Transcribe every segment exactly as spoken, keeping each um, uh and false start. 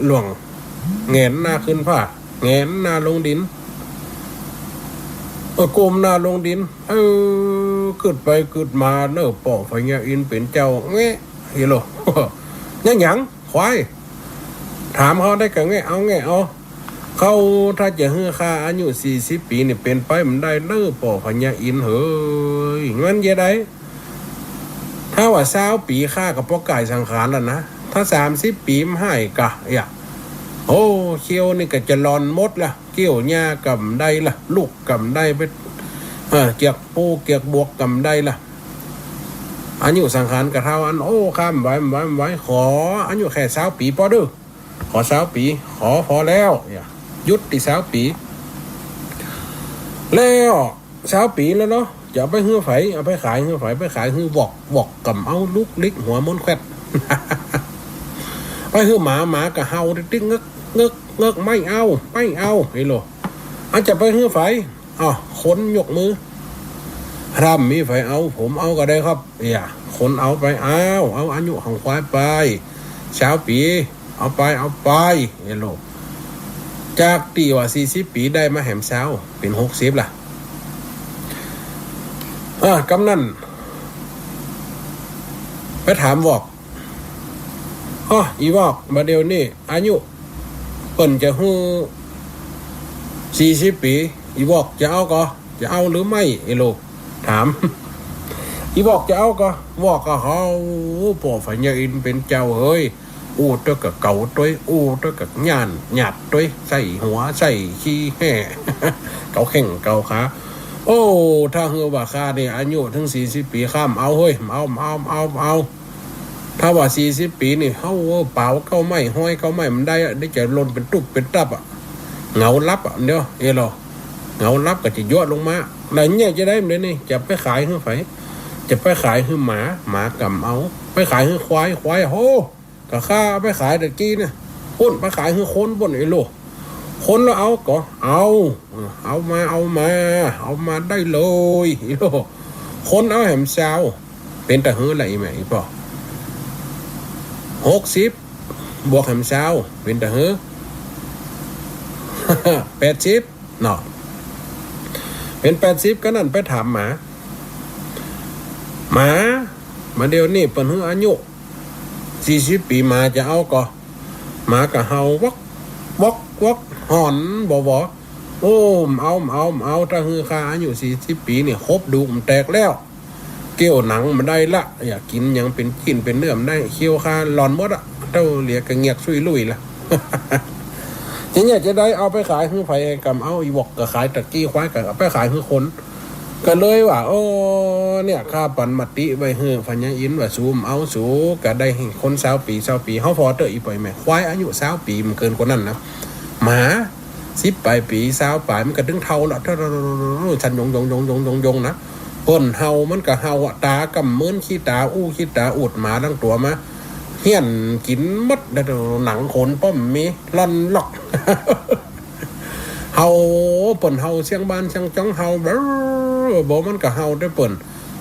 หล่วง แหงนหน้าขึ้นฟ้า แหงนหน้าลงดิน เออ ก้มหน้าลงดิน เออ กึ๊ดไปกึ๊ดมาเน่อ ป้อพญาอินทร์เป๋นเจ้า แงะ เฮโล แงะหยัง ควาย ถามเขาได้ก็แงะเอา แงะเอา เขาถ้าจะหื้อข้าอายุสี่สิบปี๋นี่เป๋นไปบ่ได้เน่อ ป้อพญาอินทร์เหย มันจะใด ถ้าว่าซาวปี๋ข้าก็ปอก่ายสังขารแล้วนะ ถ้าสามสิบปี๋มันหายกะ เอียะ โอ้ เขี้ยวนี่ก็จะหล่อนหมดละ เกี้ยวหญ้าก็บ่ได้ละ ลุกก็บ่ได้ไป เออ เกียกปูเกียกบวกก็บ่ได้ละ อายุสังขารก็เท่าอั้น โอ้ ข้าบ่ไหว บ่ไหว บ่ไหว ขออายุแค่ซาวปี๋ปอเด้อ ขอซาวปี๋ ขอพอแล้ว เอียะ หยุดตี้ซาวปี๋ แล้ว ซาวปี๋แล้วเนาะ จะเอาไปหื้อใผ เอาไปขายหื้อใผ ไปขายหื้อวอก วอกก็บ่เอา ลุกลิกหัวม้วนแคว็ด ไปหื้อหมา หมาก็เห่าติ๊กๆ เงิกๆ เงิกๆ ไม่เอา ไม่เอา เฮโล อาจจะไปหื้อใผ อ้าว คนยกมือ ถ้าบ่มีใผเอา ผมเอาก็ได้ครับ เอียะ คนเอาไป อ้าว เอาอายุของควายไป ซาวปี๋ เอาไป เอาไป เฮโล จากตี้ว่าสี่สิบปี๋ได้มาแหมซาว เป๋นหกสิบละ อ่า กำนันไปถามวอก อ้อ อีวอก บ่าเดี่ยวนี้อายุเปิ้นจะหื้อสี่สิบปี๋ อีวอกจะเอาก่อ จะเอาหรือไม่ เฮโล ถาม อีวอกจะเอาก่อ วอกก็เฮา ป้อพญาอินทร์เป๋นเจ้าเหย อู้เต๊อะก็เก๋าตวย อู้เต๊อะก็ย้านหยาบตวย ใส่หัว ใส่ขี้แห้ เก๋าแข้งเก๋าขา โอ้ ถ้าหื้อว่าข้านี่อายุถึงสี่สิบปี๋ ข้าบ่เอาเฮ้ย บ่เอา บ่เอา บ่เอา บ่เอา ถ้าว่าสี่สิบปี๋นี่ เฮา เป๋าเก๊าไม้ ฮ้อยเก๊าไม้บ่ได้อะ เดี๋ยวจะหล่นเป๋นตุ๊บเป๋นตับอะ เหงาหลับอะ เดี๋ยว เฮโล เหงาหลับก็จะยั่วลงมา แล้วเนี่ยจะใด เดี๋ยวนี้จะไปขายหื้อใผ จะไปขายหื้อหมา หมาก็บ่เอา ไปขายหื้อควาย ควาย โห ก็ข้าเอาไปขายตะกี้เนี่ย ปุ้น ไปขายหื้อคนปุ้น เฮโล คนละเอาก่อ เอา เออ เอามา เอามา เอามาได้เลย เฮโล คนเอาแหมซาว เป๋นตะหื้อละ อีแม่ อีป้อ หกสิบ บวกแหมซาว เป๋นตะหื้อ แปดสิบ เนาะ เป๋นแปดสิบ กำนันไปถามหมา หมา บ่าเดี่ยวนี้เปิ้นหื้ออายุสี่สิบปี๋ หมาจะเอาก่อ หมาก็เห่าวอก วอก วอก หอนบ่อวอ โอ้ บ่เอา บ่เอา บ่เอา ถ้าหื้อข้าอายุสี่สิบปี๋นี่ ขบดูกบ่แตกแล้ว เกี้ยวหนังบ่ได้ละ อยากกิ๋นหยังเป๋นจิ๊นเป๋นเนื้อบ่ได้ เขี้ยวข้าหล่อนหมดอะ เต้าเหลือก็เงียกซุยลุยละ จะเนี่ยจะใด เอาไปขายหื้อใผก็บ่เอา อีวอกก็ขายตะกี้ ควายก็เอาไปขายหื้อคน ก็เลยว่า โอ้ เนี่ย ข้าปันมติไว้หื้อพญาอินทร์ว่า สูบ่เอา สูก็ได้หื้อคนซาวปี๋ ซาวปี๋ เฮาผ่อเต๊อะ อีป้อ อีแม่ ควายอายุซาวปี๋ บ่เกินกว่านั้นนะ หมา สิบป๋ายปี๋ ซาวป๋าย มันก็ตึงเฒ่าละ สั่นยงยงยงยงยงยงนะ เปิ้นเห่ามันก็เห่าอะ ตาก็บ่เมิน ขี้ตาอู้ ขี้ตาอุด หมาตังตั๋วมา เฮี้ยนกิ๋นหมด แล้วหนังขนป้อมมี ล่อนลอก เห่า เปิ้นเห่าเสียงบ้านเสียงจ้อง เห่า บ่ บ่ มันก็เห่าตวยเปิ้น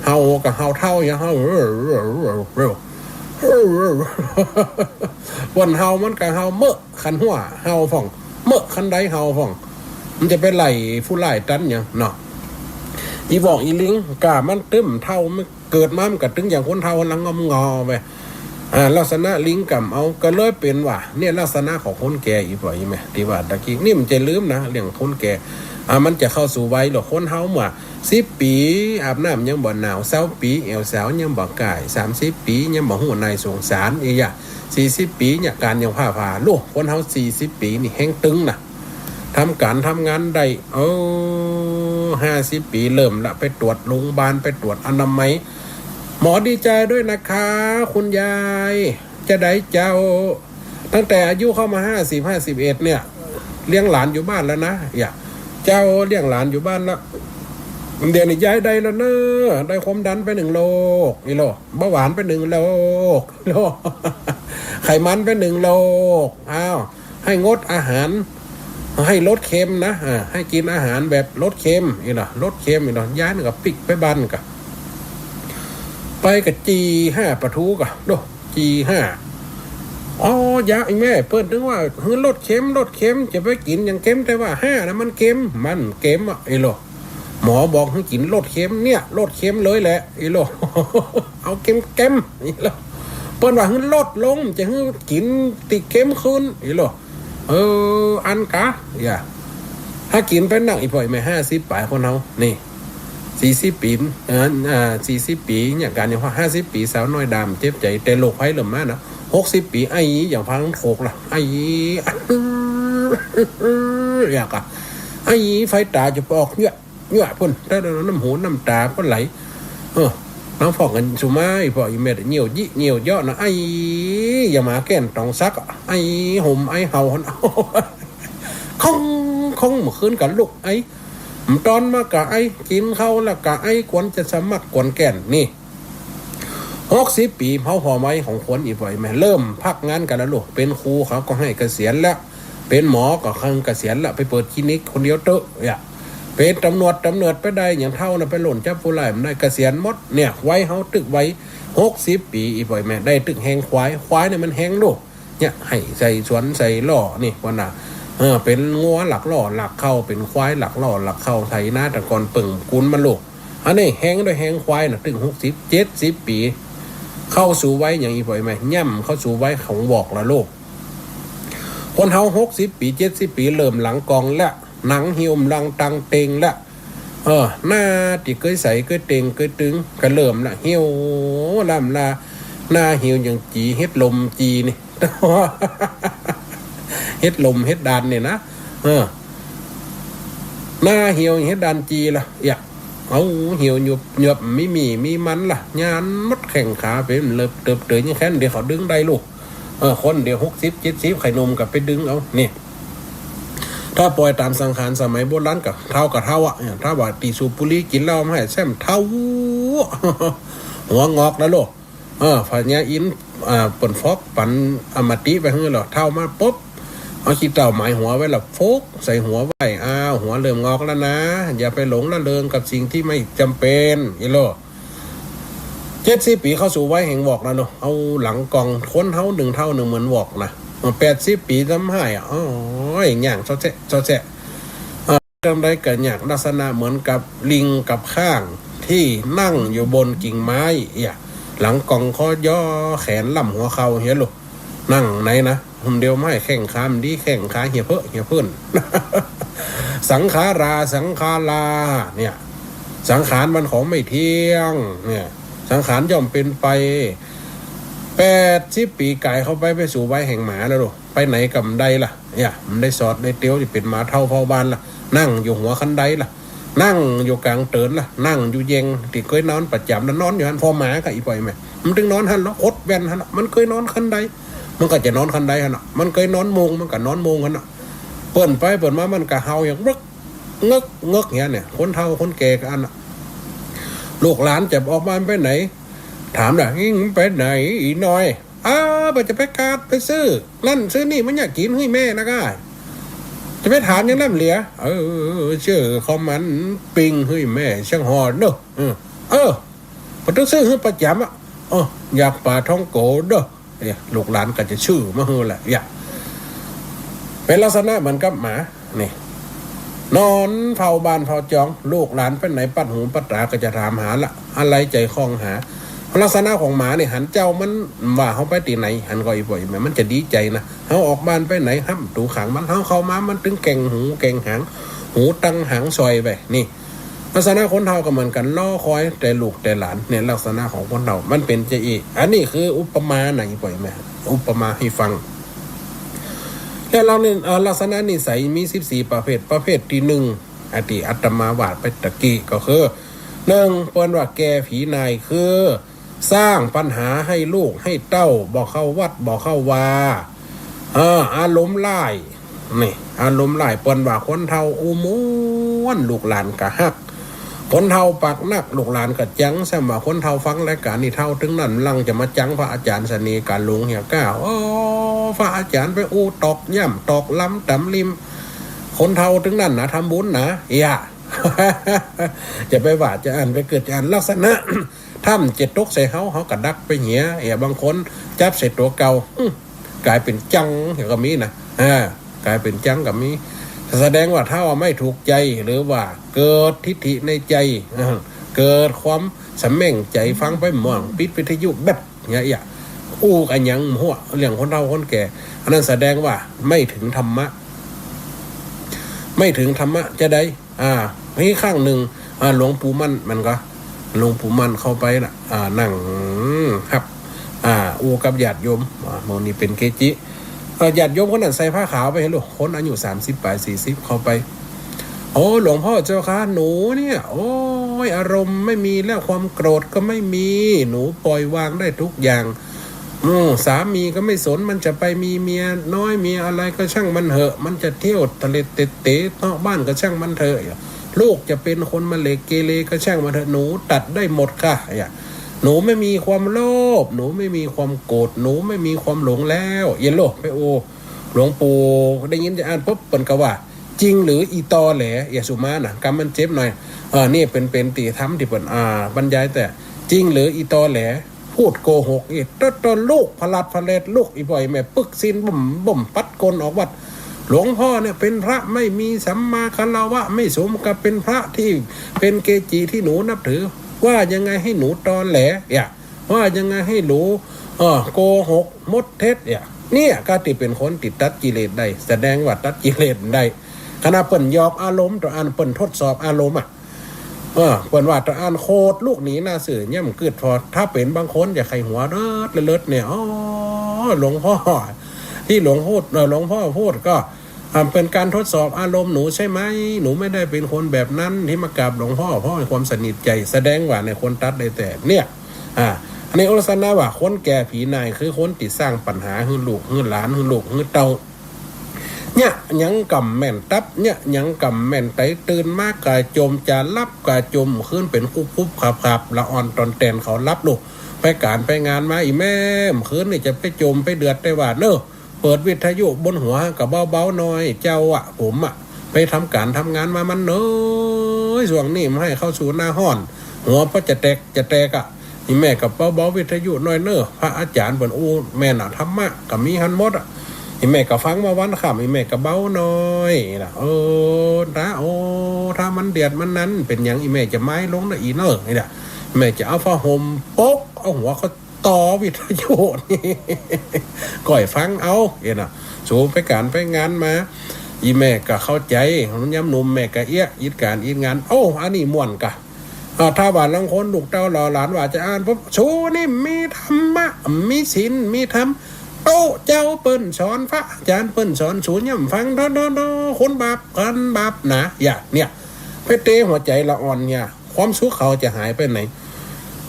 เห่าก็เห่าเฒ่า อย่างเห่า เปิ้นเห่ามันก็เห่าเมอะ คันหัวเห่าพ่อง เมอะคันใดเห่าพ่อง มันจะไปไล่ผู้ร้ายตันหยังเนาะ อีวอกอีลิง ก้ามันตึ้มเฒ่า มันเกิดมามันก็ตึงอย่างคนเฒ่า หลังงอมงอไป อ่า ลักษณะลิงก็บ่เอา ก็เลยเป๋นว่า เนี่ย ลักษณะของคนแก่ อีป้อ อีแม่ ตี้ว่าตะกี้ นี่บ่ใจ้ลืมนะ เรื่องคนแก่ อ่า มันจะเข้าสู่วัยแล้ว คนเฮาเมื่อ สิบปี๋ อาบน้ำยังบ่หนาว ซาวปี๋ แอวสาวยังบ่ก่าย สามสิบปี๋ ยังบ่ฮู้นายสงสาร อีหยัง สี่สิบปี๋ เนี่ย ก๋านยังผ่าผ่า โอ้ คนเฮาสี่สิบปี๋นี่แฮงตึงนะ ทำก๋านทำงานได้ เออ ห้าสิบปี๋ เริ่มละ ไปตรวจโรงพยาบาล ไปตรวจอนามัย หมอดีใจด้วยนะคะ คุณยาย จะใดเจ้า ตั้งแต่อายุเข้ามาห้าสิบ ห้าสิบเอ็ดเนี่ย เลี้ยงหลานอยู่บ้านแล้วนะ อย่า เจ้าเลี้ยงหลานอยู่บ้านแล้ว เดี๋ยวนี้ยายได้แล้วเนอะ ได้ความดันไปหนึ่งโลก อีโล เบาหวานไปหนึ่งโลก โล ไขมันไปหนึ่งโลก อ้าว ให้งดอาหาร ให้ลดเค็มนะ อ่า ให้กิ๋นอาหารแบบลดเค็ม อีโล ลดเค็ม อีโล ยายนี่ก็ปิ๊กไปบ้านก็ ไปก็จี่ห้าปลาทูก็ โด จี่ห้า อ๋อ ยาอี้แม่ เปิ้นตึงว่าหื้อลดเค็ม ลดเค็ม จะไปกิ๋นหยังเค็ม แต่ว่าห้านะมันเค็ม มันเค็มอะ อี้โหล่ หมอบอกหื้อกิ๋นลดเค็ม เนี่ย ลดเค็มเลยแหละ อี้โหล่ เอาเค็มๆ อี้โหล่ เปิ้นว่าหื้อลดลง จะหื้อกิ๋นตี้เค็มขึ้น อี้โหล่ เออ อั้นกา อย่า ถ้ากิ๋นไปนัก อี่ป้ออี่แม่ ห้าสิบป๋ายคนเฮา นี่ สี่สิบปี๋ เออ อ่า สี่สิบปี๋ เนี่ย ก๋านยังว่า ห้าสิบปี๋ สาวน้อยดำเจ็บใจ๋ แต่โรคภัยเริ่มมานะ หกสิบปี๋ ไอ้อย่างฟังโขกล่ะ ไอ้ อยากอะ ไอ้ ไฟต๋าจะปอกเนี่ย เนี่ย พุ้น ถ้าน้ำหูน้ำต๋าก็ไหล เออ น้องฟอกกั๋นสุมา อี่ป้ออี่แม่ เยี่ยวยิเยี่ยวเยาะนะ ไอ้ อย่ามาแก้นต๋องซักอะ ไอ้ ห่มไอ้เห่าหั้น คง คง เมื่อคืนก็ลุกไอ้ ต๋อนมาก็ไอ้ กิ๋นข้าวแล้วก็ไอ้ ควรจะสมัครควรแก้น นี่ หกสิบปี๋ เฮาผ่อไม้ของคน อี่ป้ออี่แม่ เริ่มพักงานกั๋นแล้วลูก เป๋นครูเขาก็หื้อเกษียณแล้ว เป๋นหมอก็เคิงเกษียณแล้ว ไปเปิดคลินิกคนเดียวเต๊อะ อย่า เป๋นต๋ำรวจ ต๋ำรวจไปได้หยังเฒ่านะ ไปโล่นจับผู้ร้ายบ่ได้ เกษียณหมด เนี่ย วัยเฮาตึกวัยหกสิบปี๋ อี่ป้ออี่แม่ ได้ตึกแฮงควาย ควายเนี่ยมันแฮงลูก เนี่ย หื้อใส่สวนใส่ล่อ นี่ ว่าน่ะ เออ เป๋นงัวหลักล่อหลักเข้า เป๋นควายหลักล่อหลักเข้า ไถนาแต่ก่อนเปิ่งกู๋นมันลูก อันนี้แฮงด้วยแฮงควายน่ะ ตึงหกสิบ เจ็ดสิบปี๋ เข้าสู่วัยหยัง อี่ป้ออี่แม่ ย่ำเข้าสู่วัยของวอกแล้วลูก คนเฮาหกสิบปี๋ เจ็ดสิบปี๋ เริ่มหลังกองแล้ว หนังเหี่ยวบ่ลังตังเต็งแล้ว เออ หน้าตี้เกยใสเกยเต็งเกยตึง ก็เริ่มละ เหี่ยวล้ำลา หน้าเหี่ยวอย่างจี เห็ดลมจีนี่ เห็ดลมเห็ดดานเนี่ยนะ เออ หน้าเหี่ยวเห็ดดานจีล่ะ เอียะ เอา เหี่ยวหยวบหยวบ บ่มีหมีบ่มีมันล่ะ ยานหมดแข้งขา เป๋นเลิบเติบเต๋อยังแค้น เดี๋ยวเขาดึงได้ลูก เออ คนเดี๋ยวหกสิบ เจ็ดสิบ ใค่หนุ่มก็ไปดึงเอา นี่ ถ้าปล่อยต๋ามสังขารสมัยโบราณก็เฒ่าก็เฒ่าอะ เนี่ย ถ้าว่าตี้สูบบุหรี่กิ๋นเหล้ามาหื้อแซ่มเฒ่า หัวงอกแล้วลูก เออ พญาอินทร์ อ่า เปิ้นฟอกปั๋นอมติไปหื้อแล้ว เฒ่ามาปุ๊บ เอาขี้เถ้าหมายหัวไว้แล้ว โฟกใส่หัวไว้ อ้าว หัวเริ่มงอกแล้วนะ อย่าไปหลงระเริงกับสิ่งที่ไม่จำเป็น อี้โหล่ เจ็ดสิบปี๋เข้าสู่วัยแห่งวอกแล้วเนาะ เอาหลังกอง คนเฮานึ่งเฒ่านึ่งเหมือนวอกนะ แปดสิบปี๋ซ้ำหายอะ โอ๊ย ย่างเซาะแซะ เซาะแซะ เอ่อ จั่งใดก็ยาก ลักษณะเหมือนกับลิงกับข้างตี้นั่งอยู่บนกิ่งไม้ เอียะ หลังกองคอย่อ แขนล้ำหัวเข่า เหียลูก นั่งไหนนะ หนเดียวบ่หื้อแข้งขาบ่ดี แข้งขาเหี่ยเพ้อเหี่ยเพื้น สังขารา สังขารา เนี่ย สังขารมันของไม่เที่ยง เนี่ย สังขารย่อมเปลี่ยนไป แปดสิบปี๋ก๋ายเข้าไป ไปสู่วัยแห่งหมาแล้วลูก ไปไหนก็บ่ได้ล่ะ เนี่ย บ่ได้สอดได้เตียว ตี้เป๋นหมาเฒ่าเฝ้าบ้านล่ะ นั่งอยู่หัวคันไดล่ะ นั่งอยู่ก๋างเตินล่ะ นั่งอยู่เย็ง ตี้เกยนอนประจ๋ำน่ะ นอนอยู่หั้น ผ่อหมาก็ อี่ป้ออี่แม่ มันตึงนอนหั้นแล้ว ขดแว่นหั้นน่ะ มันเกยนอนคันได มันก็จะนอนคันไดหั้นน่ะ มันเกยนอนมุง มันก็นอนมุงหั้นน่ะ เปิ้นไปเปิ้นมา มันก็เห่าอย่างเงึก เงึก เงึก อย่างเนี้ย คนเฒ่าคนแก่ก็อั้นน่ะ ลูกหลานจะออกบ้านไปไหน ถามล่ะ "อิงไปไหน อี่น้อย" "อ้า บ่าจะไปกาด ไปซื้อนั่นซื้อนี่ บ่าอยากกิ๋นหื้อแม่นะก้า จะไปถามหยังแหลมเหลือ เออ ซื้อข้าวมันปิ้งหื้อแม่สักห่อเน่อ เออ เออ บ่ต้องซื้อหื้อประจ๋ำอะ เออ อยากป๋าท่องโก๋เน่อ" เนี่ย ลูกหลานก็จะซื้อมาหื้อแหละ เนี่ย เป๋นลักษณะเหมือนกับหมา นี่ นอนเฝ้าบ้านเฝ้าจอง ลูกหลานไปไหน ปัดหูปัดต๋าก็จะถามหาละ อะไรใจ๋ข้องหา ลักษณะของหมานี่ หันเจ้ามันว่าเฮาไปตี้ไหน หันก็ อี่ป้ออี่แม่ มันจะดีใจ๋นะ เฮาออกบ้านไปไหน ห้ามประตู๋ขังมัน เฮาเข้ามา มันตึงแก่งหูแก่งหาง หูตังหางซอยไป นี่ ลักษณะคนเฒ่าก็เหมือนกั๋น รอคอยแต่ลูกแต่หลาน เนี่ย ลักษณะของคนเฒ่า มันเป๋นจาอี้ อันนี้คืออุปมานะ อี่ป้ออี่แม่ อุปมาหื้อฟัง และลักษณะนิ เอ่อ ลักษณะนิสัยมีสิบสี่ประเภท ประเภทตี้นึ่ง อันตี้อาตมาว่าไปตะกี้ก็คือ นึ่ง เปิ้นว่าแก่ผีนาย คือ สร้างปัญหาหื้อลูกหื้อเต้า บ่เข้าวัด บ่เข้าวา เออ อารมณ์ร้าย นี่ อารมณ์ร้าย เปิ้นว่าคนเฒ่าอู้ม่วน ลูกหลานก็ฮัก คนเฒ่าปากนัก ลูกหลานก็จัง ซ้ำว่าคนเฒ่าฟังรายก๋านนี้ เฒ่าตึงนั้น ลังจะมาจังพระอาจ๋ารย์เสน่ห์ก๋าหลงเหียก้า โอ้ พระอาจ๋ารย์ไปอู้ตอกย่ำตอกลำต๋ำลิ่ม คนเฒ่าตึงนั้นนะ ทำบุญนะ เอียะ จะไปว่าจะอั้น ไปเกิดจะอั้น ลักษณะ ถ้ำจะตกใส่เฮา เฮาก็ดักไปเหีย เอียะ บางคนจับใส่ตั๋วเก่า อื้อ ก๋ายเป๋นจังก็มีนะ อ่า ก๋ายเป๋นจังก็มี แสดงว่าถ้าว่าไม่ถูกใจ๋ หรือว่าเกิดทิฐิในใจ๋ อ่า เกิดความสะแหม้งใจ๋ ฟังไปม่วง ปิดวิทยุแบ๊บ เนี่ย เอี้ย อู้กั๋นหยังหัว เรื่องคนเฒ่าคนแก่ อันนั้นแสดงว่าไม่ถึงธรรมะ ไม่ถึงธรรมะจะใด อ่า มีครั้งนึ่ง อ่า หลวงปู่มั่นมันก็ หลวงปู่มั่นเข้าไปน่ะ อ่า นั่งฮับ อ่า อู้กับญาติโยม อ่า หมู่นี้เป๋นเกจิ เอ่อ ญาติโยมคนนั้นใส่ผ้าขาวไป หันลูก คนอายุสามสิบป๋าย สี่สิบ เข้าไป โอ้ หลวงพ่อเจ้าคะ หนูเนี่ย โอ้ย อารมณ์ไม่มีแล้ว ความโกรธก็ไม่มี หนูปล่อยวางได้ทุกอย่าง อืม สามีก็ไม่สน มันจะไปมีเมียน้อย มีอะไรก็ช่างมันเถอะ มันจะเที่ยวทะเลเตะๆ นอกบ้านก็ช่างมันเถอะ ลูกจะเป็นคนมะเหล็กเกเรก็ช่างมันเถอะ หนูตัดได้หมดค่ะ เนี่ย หนูไม่มีความโลภ หนูไม่มีความโกรธ หนูไม่มีความหลงแล้ว เอี้ย โล ไปโอ้ หลวงปู่ได้ยินจะอ่านปุ๊บ เปิ้นก็ว่า จริงหรืออีตอแหล เอี้ย สุมานะ กำมันเจ็บหน่อย เออ นี่เป๋น เป๋นตี้ธรรมตี้เปิ้น อ่า บรรยาย แต่จริงหรืออีตอแหล พูดโกหก เอี้ย ตอ ตอลูกผลัดผลาด ลูกอี่ป้ออี่แม่ปึกศีล บ่ม บ่มปัดก้นออกวัด หลวงพ่อเนี่ยเป๋นพระไม่มีสัมมาคารวะ ไม่สมกับเป๋นพระตี้เป๋นเกจิตี้หนูนับถือ ว่ายังไงให้หนูตอแหล เอี้ย ว่ายังไงให้หนู เออ โกหกมดเท็จ เอี้ย เนี่ย ก็ตี้เป๋นคนตี้ตัดกิเลสได้ แสดงว่าตัดกิเลสได้ ขนาดเปิ้นหยอกอารมณ์ ตอนอันเปิ้นทดสอบอารมณ์อะ เออ เปิ้นว่าตอนอันโขดลูกหนีหน้าเสือ เยียะมันกึ๊ดพอ ถ้าเป๋นบางคนจะใค่หัวเลิศเลิศเนี่ย อ๋อ หลวงพ่อ ตี้หลวงพูด เออ หลวงพ่อพูดก็ อ่า เป๋นก๋านทดสอบอารมณ์หนูใช่ไหม หนูไม่ได้เป๋นคนแบบนั้น ตี้มากราบหลวงพ่อ เพราะมีความสนิทใจ๋ แสดงว่าเนี่ยคนตัดได้แต่ เนี่ย อ่า อันนี้ลักษณะว่าคนแก่ผีนาย คือคนตี้สร้างปัญหาหื้อลูกหื้อหลาน หื้อลูกหื้อเต้า เยียะหยังก่ำแม่นตับ เยียะหยังก่ำแม่นไต ตื่นมาก็จ่ม จะหลับก็จ่ม คืนเป๋นคุบๆ ขับๆ ละอ่อนตอนแต๋นเขาหลับลูก ไปก๋านไปงานมา อี่แม่ เมื่อคืนนี่จะไปจ่มไปเดือดได้ว่าเน่อ เปิดวิทยุบนหัวก็เบาๆ หน่อย เจ้าอะ ผมอะ ไปทำก๋านทำงานมามันเหนื่อย ช่วงนี้มันหื้อเข้าสู่หน้าฮ้อน หัวก็จะแตกจะแตกอะ อี่แม่ก็เบาๆ วิทยุหน่อยเน่อ พระอาจ๋ารย์เปิ้นอู้แม่นอะ ธรรมะก็มีหั้นหมดอะ อี่แม่ก็ฟังมาวันค่ำ อี่แม่ก็เบาหน่อยนะ เออ นะ โอ้ ถ้ามันเดือดมันนั้น เป๋นหยังอี่แม่จะไม้ลงนะอี่เน่อ นี่นะ แม่จะเอาผ้าห่มปก เอาหัวเขา ต่อวิทยุนี่ ก้อยฟังเอา เอี้ยนะ สูไปก๋านไปงานมา อี่แม่ก็เข้าใจ๋ ยามหนุ่มแม่ก็เอี้ยะ อิดก๋านอิดงาน โอ้ อันนี้ม่วนกะ อ่า ถ้าว่าลางคนลูกเต้าเหล่าหลานว่าจะอ่านปุ๊บ สูนี่มีธรรมะ มีศีล มีธรรม ตุ๊เจ้าเปิ้นสอน พระอาจ๋ารย์เปิ้นสอน สูย่อมฟัง โธ่ โธ่ โธ่ คนบาป คนบาปหนา เอี้ยะ เนี่ย ไปเตะหัวใจ๋ละอ่อนเนี่ย ความสุขเขาจะหายไปไหน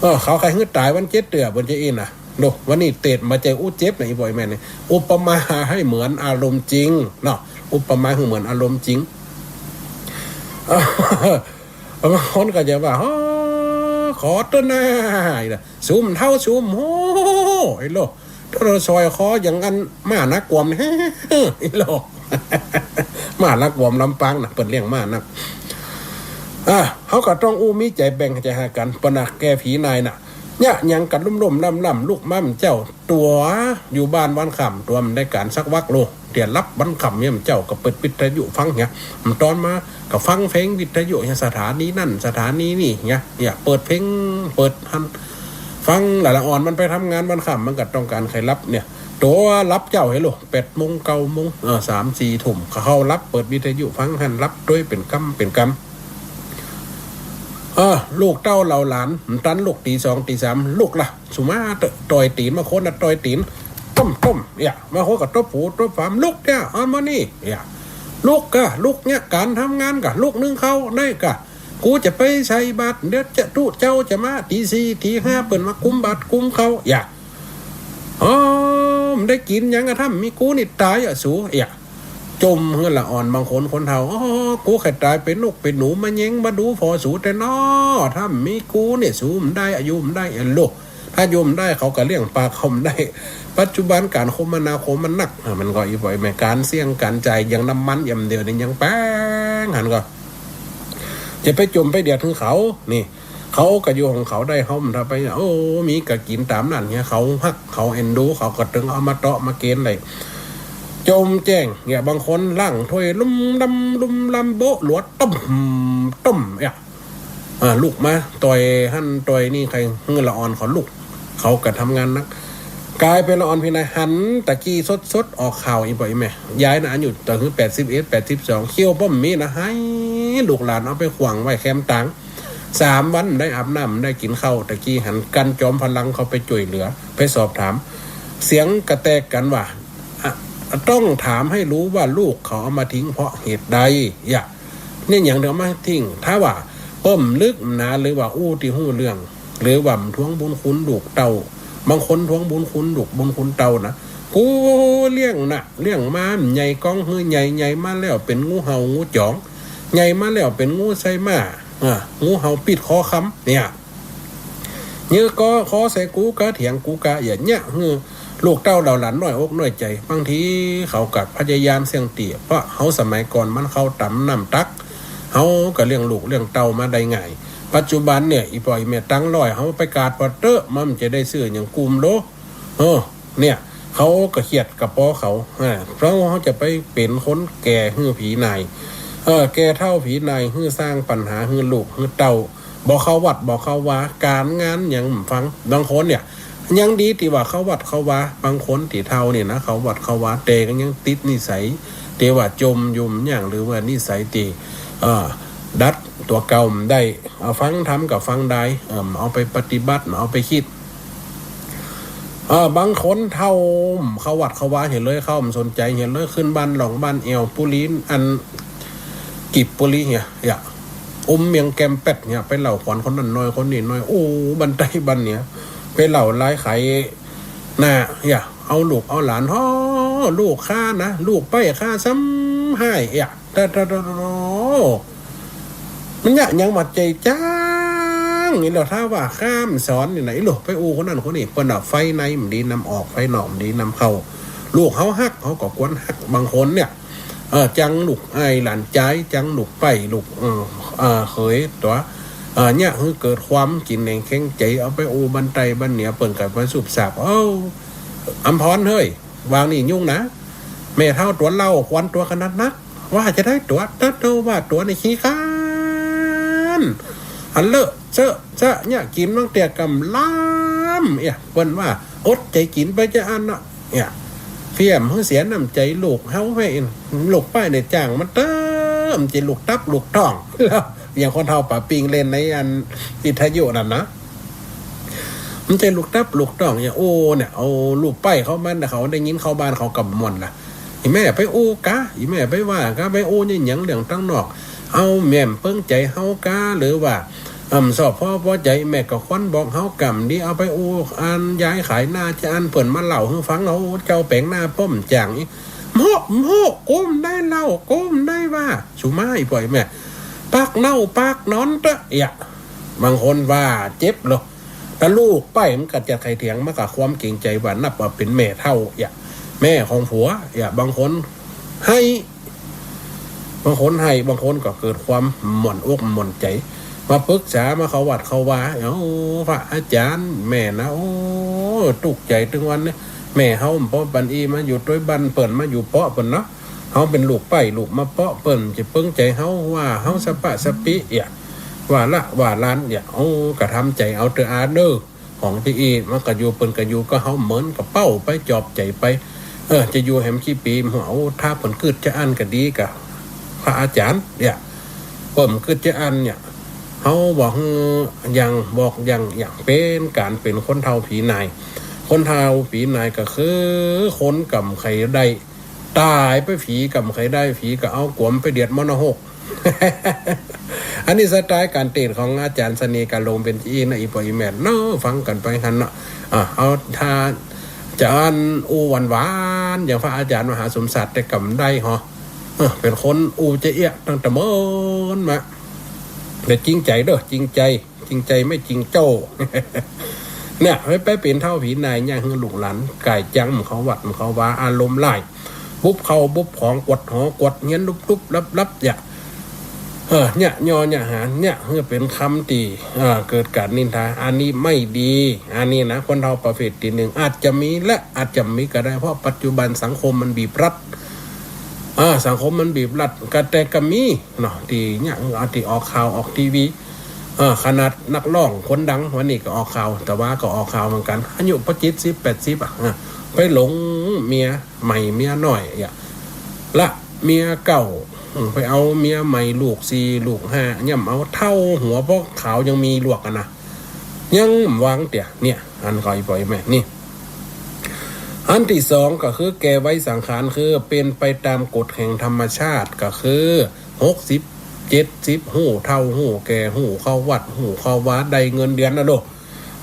เออ เขาใค่หื้อต๋ายวันเจ็ดเตื้อ เปิ้นจะอี้นะ โน่ วันนี้เตศน์มาเจออู้เจ็บนะ อี่ป้ออี่แม่นี่ อุปมาหื้อเหมือนอารมณ์จริงเนาะ อุปมาหื้อเหมือนอารมณ์จริง เออ บางคนก็จะว่า โอ้ ขอเต๊อะหน้า อีกนะ สูบ่เฒ่าสูบ่ฮู้ ไอ้โลก โธ่ สร้อยคออย่างอันม้านักกวม ไอ้โลก ม้านักกวมลำปางนะ เปิ้นเลี้ยงม้านัก อ่ะ เฮาก็ต้องอู้มีใจ๋แบ่งใจ๋หากั๋น เปิ้นน่ะแก่ผีนายน่ะ เยียะหยังกั๋นลุ่มๆ ล่ำๆ ลุกมาเจ้า ตั๋วอยู่บ้านวันค่ำ ตั๋วบ่ได้ก๋านสักวักโล เตียหลับวันค่ำเยียะเจ้าก็เปิดวิทยุฟังเนี่ย ต๋อนมาก็ฟังเพลงวิทยุเนี่ย สถานีนั้นสถานีนี้เนี่ย เนี่ย เปิดเพลง เปิดหั้น ฟังละละอ่อนมันไปทำงานวันค่ำ มันก็ต้องก๋านใค่หลับเนี่ย ตั๋วหลับเจ้า เฮโล แปดโมง เก้าโมง เออ สามสี่ทุ่ม เขาหลับ เปิดวิทยุฟังหั้น หลับตวยเป๋นกำเป๋นกำ เออ ลูกเต้าเหล่าหลาน ตันลุกตี๋สองตี๋สาม ลุกละ สุมาเต๊อะ ต่อยตี๋น บางคนน่ะต่อยตี๋น ต้มๆ เอี้ยะ บางคนก็ตบหูตบฝาม ลุกเต๊อะ เอามานี่ เอี้ยะ ลุกกะ ลุกเนี่ย ก๋านทำงานกะ ลุกนึ่งข้าวได้กะ กูจะไปใส่บาตร เดี๋ยวจะตุ๊เจ้าจะมา ตี๋สี่ตี๋ห้าเปิ้นมากุมบาตรกุมข้าว เอี้ยะ อ๋อ บ่ได้กิ๋นหยังอะ ถ้าบ่มีกูนี่ต๋ายอะสู เอี้ยะ จ่มหื้อละอ่อน บางคนคนเฒ่า อ๋อ กูใค่ต๋ายเป๋นนกเป๋นหนูมาแยงมาดูผ่อสูแต๊น้อ ถ้าบ่มีกูเนี่ยสูบ่ได้ อยู่บ่ได้ เอี้ยะโลก ถ้าอยู่บ่ได้เขาก็เลี้ยงปากเขาบ่ได้ ปัจจุบันก๋านคมนาคมมันนัก อ่ะ มันก็อี่ป้ออี่แม่ ก๋านเสี่ยงก๋านจ่ายอย่างน้ำมันอย่างเดียวนี่ยังแปง หั้นก็ จะไปจ่มไปเดือดหื้อเขา นี่ เขาก็อยู่ของเขาได้ เฮาบ่ต้องไป โอ้ มีก็กิ๋นต๋ามนั้นเหีย เขาฮัก เขาเอ็นดู เขาก็ตึงเอามาเตาะมาเกณฑ์ได้ จ่มแจ้งเนี่ย บางคนล้างถ้วยลุ่มลำลุ่มลำ โบ๊ะหลัว ต้ม ต้ม เนี่ย อ่า ลุกมาต่อยหั้นต่อยนี่ ใค่หื้อละอ่อนเขาลุก เขาก็ทำงานหนัก ก๋ายเป๋นละอ่อนพินัย หันตะกี้สดๆ ออกข่าว อี่ป้ออี่แม่ ยายน่ะอายุเต้าหื้อ แปดสิบเอ็ด แปดสิบสอง เขี้ยวบ่มีนะ หื้อลูกหลานเอาไปขว้างไว้แคมตาง สามวันบ่ได้อาบน้ำ บ่ได้กิ๋นข้าว ตะกี้หันกั๋นจอมพลังเข้าไปจ้วยเหลือ ไปสอบถาม เสียงกระแตกกั๋นว่า อ่ะ ต้องถามให้รู้ว่าลูกเขาเอามาทิ้งเพราะเหตุใด อย่า เนี่ย หยังเดียวมาทิ้ง ถ้าว่าเปิ้นลึกหนา หรือว่าอู้ตี้ฮู้เรื่อง หรือว่าทวงบุญคุณลูกเต้า บางคนทวงบุญคุณลูกบุญคุณเต้านะ กูเลี้ยงน่ะ เลี้ยงมาใหญ่ก้องหื้อใหญ่ ใหญ่มาแล้วเป๋นงูเห่างูจ๋อง ใหญ่มาแล้วเป๋นงูไซม้า อ่า งูเห่าปิดคอคำ เนี่ย เยียะก็ขอใส่กูกาเถียงกูกา อย่าเยียะหื้อลูกเต้าเหล่าหลานน้อยอกน้อยใจ๋ บางทีเขาก็พยายามเสี้ยงตี้ เพราะเฮาสมัยก่อนมันเข้าต๋ามน้ำตัก เฮาก็เลี้ยงลูกเลี้ยงเต้ามาได้ง่าย ปัจจุบันเนี่ย อี่ป้ออี่แม่ตังค์ร้อย เฮาไปกาดปอเต๊อะ มันจะได้ซื้อหยังกุมโล เออ เนี่ย เขาก็เคียดกะป้อเขา อ่า เพราะเฮาจะไปเป๋นคนแก่หื้อผีนาย เออ แก่เฒ่าผีนาย หื้อสร้างปัญหาหื้อลูกหื้อเต้า บ่เข้าวัดบ่เข้าวา ก๋านงานหยังบ่ฟัง บางคนเนี่ย ยังดีตี้ว่าเข้าวัดเข้าวา บางคนตี้เฒ่านี่นะ เข้าวัดเข้าวา แต่ก็ยังติดนิสัยตี้ว่าจ่มอยู่บ่ยั้ง หรือว่านิสัยตี้ เอ่อ ดัดตั๋วเก่าบ่ได้ เอาฟังธรรมก็ฟังได้ เอ่อ เอาไปปฏิบัติ เอาไปคิด เออ บางคนเฒ่าเข้าวัดเข้าวาเหียเลย เข้าบ่สนใจ๋เหียเลย ขึ้นบ้านหล่องบ้านแอ่วปุรี อัน กิบปุรีเหีย อย่า อุ้มเมียงแกมแป๊ดเหีย ไปเล่าขวัญคนนั้นหน่อย คนนี้หน่อย อู้บั้นใต้บั้นเหนือ ไปเล่าลายไขหน้า อย่า เอาลูกเอาหลาน ฮ้อ ลูกข้านะ ลูกใป๊ข้าซ้ำฮ้าย อย่า ตะ ตะ ตะ ตะ มันเยียะหยังบ่ใจ๋จั้ง นี่แหละ ถ้าว่าข้าบ่สอนนี่นะ อีหลูไปอู้คนนั้นคนนี้ เปิ้นว่าไฟในบ่ดีนำออก ไฟนอกบ่ดีนำเข้า ลูกเฮาฮัก เฮาก็ควรฮัก บางคนเนี่ย เออ จังลูกอ้ายหลานจาย จังลูกใป๊ลูก เออ เออ เขยตั๋ว เออ เยียะหื้อเกิดความกิ๋นแหนงแข็งใจ๋ เอาไปอู้บั้นใต้บั้นเหนือ เปิ้นก็ไปสูบสาบ เอ้า อำพรเฮ้ย วางนี่ยุ่งนะ แม่เฒ่าตั๋วเหล้า ควันตั๋วขนาดนัก ว่าจะได้ตั๋ว เต๊อะ เต๊อะ ว่าตั๋วในขี้คร้าน อันเลอะเซอะเซอะเนี่ย กิ๋นบางเตื้อก็บ่ลาม เอี้ย เปิ้นว่าอดใจ๋กิ๋นไปจะอั้นเนาะ เนี่ย เฟี้ยงหื้อเสียน้ำใจ๋ลูกเฮาไป ลูกใป๊เนี่ยจ้างมันเต๊อะ มันจะลูกตับลูกต๊อง แล้วอย่างคนเฒ่าป๋าปิงเล่นในอันวิทยุนั่นนะ มันจะลูกตับลูกต๊องเนี่ย โอ้ เนี่ย เอาลูกใป๊เข้าบ้าน เขาได้ยินเข้าบ้านเขาก็บ่ม่วนละ อี่แม่ไปอู้กา อี่แม่ไปว่ากา ไปอู้เนี่ยหยังเรื่องตังนอก เอาแม่นเปิ้งใจ๋เฮากา หรือว่า อ่ำ สอบพอปอใจ๋ แม่ก็ควรบอกเฮากำดี เอาไปอู้อันยายขายหน้าจะอั้น เปิ้นมาเล่าหื้อฟัง เอาเจ้าแป๋งหน้าป้อมจ่างอี้ โม่ โม่ กูบ่ได้เล่า กูบ่ได้ว่า สุมาอี้ป้ออี่แม่ ปากเน่าปากนอนเต๊อะ เอี้ย บางคนว่าเจ็บเหรอ แต่ลูกใป๊มันก็จะใค่เถียง มันก็ความเกรงใจ๋ว่านับว่าเป๋นแม่เฒ่า เอี้ย แม่ของผัว เอี้ย บางคนไห้ บางคนไห้ บางคนก็เกิดความหม่อนอกหม่อนใจ๋ มาปรึกษา มาเข้าวัดเข้าวา เอ้า พระอาจ๋ารย์ แม่นะ โอ้ ตุ๊กใจ๋ตึงวันนี้ แม่เฮาบ่ปอปันอี้ มาอยู่ตวยบ้านเปิ้น มาอยู่เปาะเปิ้นเนาะ เฮาเป๋นลูกใป๊ลูกมาเปาะเปิ้น จะเปิ้งใจ๋เฮา ว่าเฮาสะปะสะปี้ เอี้ย ว่าละว่าลาน เอี้ย โอ้ ก็ทำใจ๋เอาเต๊อะอาเน่อ ของตี้อี้ มันก็อยู่ เปิ้นก็อยู่ก็เฮาเหมินก็เป้าไป จอบใจ๋ไป เออ จะอยู่แหมกี่ปี๋ โอ้ ถ้าเปิ้นกึ๊ดจะอั้นก็ดีกา พระอาจ๋ารย์ เอี้ย เปิ้นกึ๊ดจะอั้นเนี่ย เฮาบอกหื้อยัง บอกยัง อย่างเป๋นก๋านเป๋นคนเฒ่าผีนาย คนเฒ่าผีนายก็คือคนก่ำใค่ได้ ต๋ายไป ผีก่ำใค่ได้ ผีก็เอาก๋วมไปเดียดมรณะหก อันนี้สไตล์ก๋านเตศน์ของอาจ๋ารย์เสน่ห์ ก๋านลงเป๋นอี้นะ อี่ป้ออี่แม่เนาะ ฟังกั๋นไปหั้นเนาะ อ่ะ เอาถ้าจะอั้นอู้หวานๆ อย่างพระอาจ๋ารย์มหาสมศักดิ์ แต่ก่ำได้เหาะ เออ เป๋นคนอู้จะเอี้ยะตั้งแต่เมินมา แต่จริงใจ๋เน่อ จริงใจ๋ จริงใจ๋ไม่จริงโจ้ เนี่ย ไปเป๋นเฒ่าผีนาย เยียะหื้อลูกหลานก๋ายจัง บ่เข้าวัดบ่เข้าวา อารมณ์ร้าย บุบข้าวบุบของ กวาดหอกวาดเฮียน ลุบๆ ลับๆ เอี้ย เออ เยียะยอเยียะหาญ เยียะหื้อเป๋นกำตี้ เออ เกิดก๋านนินทา อันนี้ไม่ดี อันนี้นะ คนเฒ่าประเภทตี้นึ่ง อาจจะมีและอาจจะบ่มีก็ได้ เพราะปัจจุบันสังคมมันบีบรัด เออ สังคมมันบีบรัด ก็แต่ก็มีเนาะ ตี้เยียะ ตี้ออกข่าวออกทีวี เออ ขนาดนักร้องคนดังวันนี้ก็ออกข่าว แต่ว่าก็ออกข่าวเหมือนกั๋น อายุปอเจ็ดสิบแปดสิบอะ เออ ไปหลงเมียใหม่เมียน้อยอะ ละเมียเก่า อืม ไปเอาเมียใหม่ลูกสี่ลูกห้า ย่ำเอาเฒ่าหัวปอขาวยังมีลวกอะนะ ยังบ่วางเตื้อ เนี่ย อันก่ออีป้อแม่นี่ อันตี้สองก็คือแก่ไวยสังขาร คือเป๋นไปต๋ามกฎแห่งธรรมชาติ ก็คือหกสิบ เจ็ดสิบ ฮู้เฒ่าฮู้แก่ ฮู้เข้าวัดฮู้เข้าวา ได้เงินเดือนนะลูก